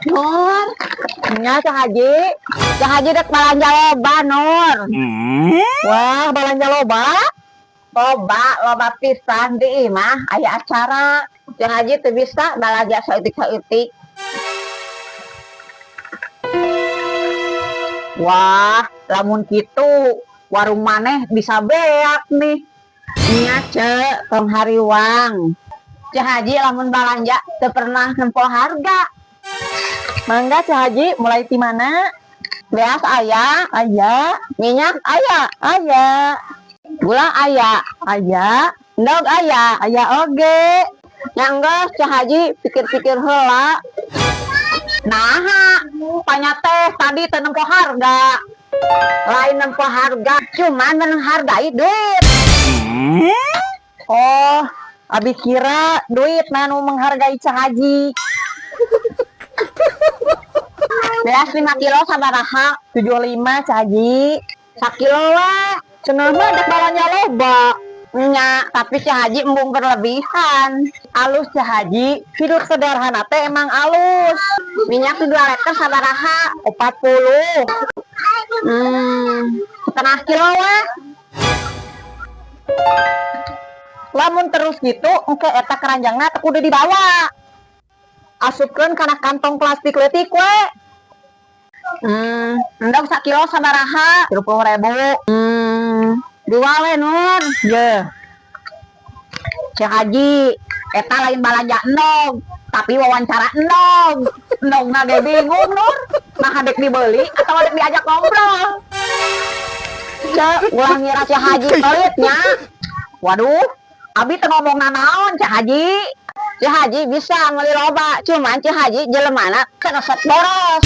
Nur, nya Ceu Haji. Ceu Haji dek balanja loba, Nur. Wah, balanja loba. Loba, loba pisan di imah aya acara. Ceu Haji teu bisa balanja saeutik-saeutik. Wah, lamun kitu warung maneh bisa beak nih. Nya Ceu, tong hariwang. Ceu Haji lamun balanja teu pernah nempo harga. Mangga, Ceu Haji, mulai ti mana? Beas aya, Aya, minyak aya, aya, gula aya, aya, endog aya. Aya oge. Nya enggeus, Ceu Haji pikir-pikir heula. Naha, panya teh tadi teu nempo harga. Lain nempo harga, cuman menghargai duit. Oh, abi kira duit nu menghargai Ceu Haji. Beas 5 kilo sabaraha? 75, Ceu Haji. Sakilo we. Cenah mah dek balanja loba. Nya, tapi Ceu Haji embung berlebihan. Alus, Ceu Haji, hidup sederhana teh emang alus. Minyak 2 liter sabaraha? 40. Setengah kilo we. Lamun terus gitu, engke eta keranjangna teu kudu dibawa. Asupkeun kana kantong plastik leutik we. Endog sakilo sabaraha? 30.000. Dua we, Nur. Ye. Ceu Haji, eta lain balanja endog, tapi wawancara endog. Endogna ge bingung, Nur. Nah, dek dibeli atau dek diajak ngobrol. Ceu, ulah ngira Ceu Haji pelit nya. Waduh, abi teu ngomong nanaon, Ceu Haji. Ceu Haji bisa meuli loba, cuman Ceu Haji jelemana teu resep boros.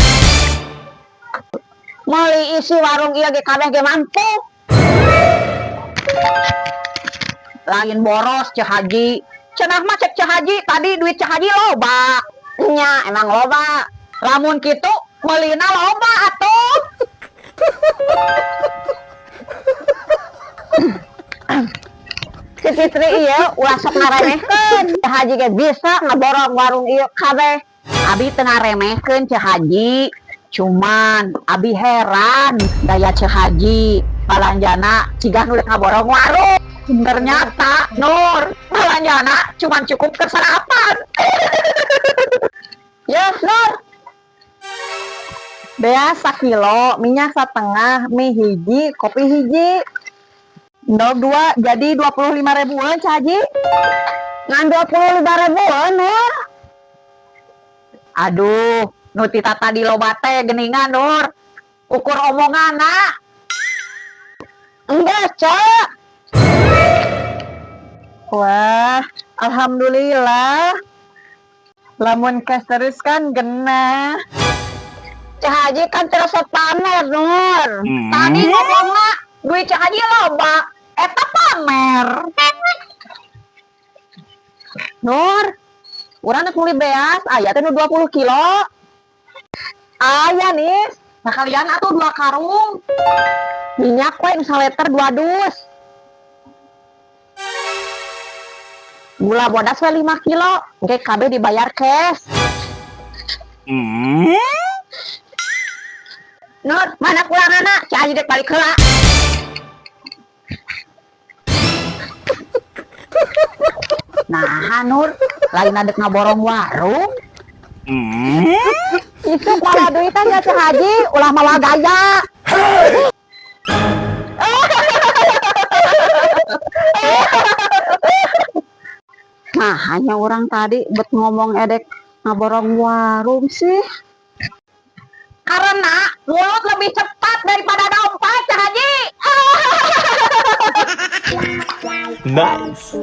Meuli isi warung ieu ge kabeh ge mampu. Lain boros, Ceu Haji. Cenah mah cek Ceu Haji tadi duit Ceu Haji loba. Nya emang loba. Lamun kitu meulina loba atuh. Si Fitri ieu ulah sok ngaremehkeun. Ceu Haji ge bisa ngaborong warung ieu kabeh. Abi teu ngaremehkeun, Ceu Haji. Cuman abi heran gaya Ceu Haji balanjana ciga nu rek ngaborong warung. Ternyata, Nur, balanjana cuman cukup ke sarapan. Ya, Nur. Beas sakilo, minyak setengah, mie hiji, kopi hiji. Endog 2 jadi 25 ribuan, Ceu Haji. Ngan 25 ribuan, Nur. Aduh, nu tita tadi loba teh geningan, Nur. Ukur omonganna. Enggak, Ceu. Wah, alhamdulillah. Lamun cash terus kan genah. Ceu Haji kan terus pamer, Nur. Tadi ngomongna duit Ceu Haji loba, eta pamer. Nur, urang rek meuli beas, aya teh nu 20 kilo. Aya nih. Nah, kalian atuh 2 karung. Minyak we nu saliter 2 dus. Gula bodas we 5 kilo, engke kabeh dibayar cash. Nur, mana pulanganna? Ceu Haji dek balik heula. Nah, Nur, lain dek ngaborong warung. Isuk mawa duitan ya, Ceu Haji, ulah mawa gaya. Nah, hanya orang tadi bet ngomong edek ngaborong warung sih. Karena mulut lebih cepat daripada dompet, Ceu Haji. Nice.